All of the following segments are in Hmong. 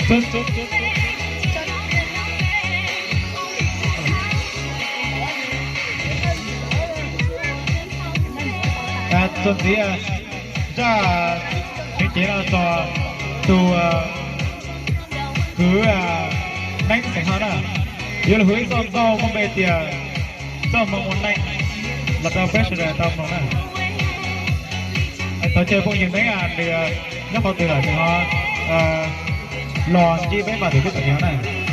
Txuas ntxiv zaj ntev cev no txog tus kwv Neeb Xeem Hawj na, yuav los hu ib txoj nkauj muaj npe tias txoj hmoo ua neej los rau peb sawv daws tau mloog na. Thov caw phooj ywg Neeb nws nyob qhov twg lawm nws ho los ntsib peb npaj tus kwv tij tam sim no na.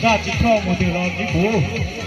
Zaj tsis tshua mus twg los tsis puv.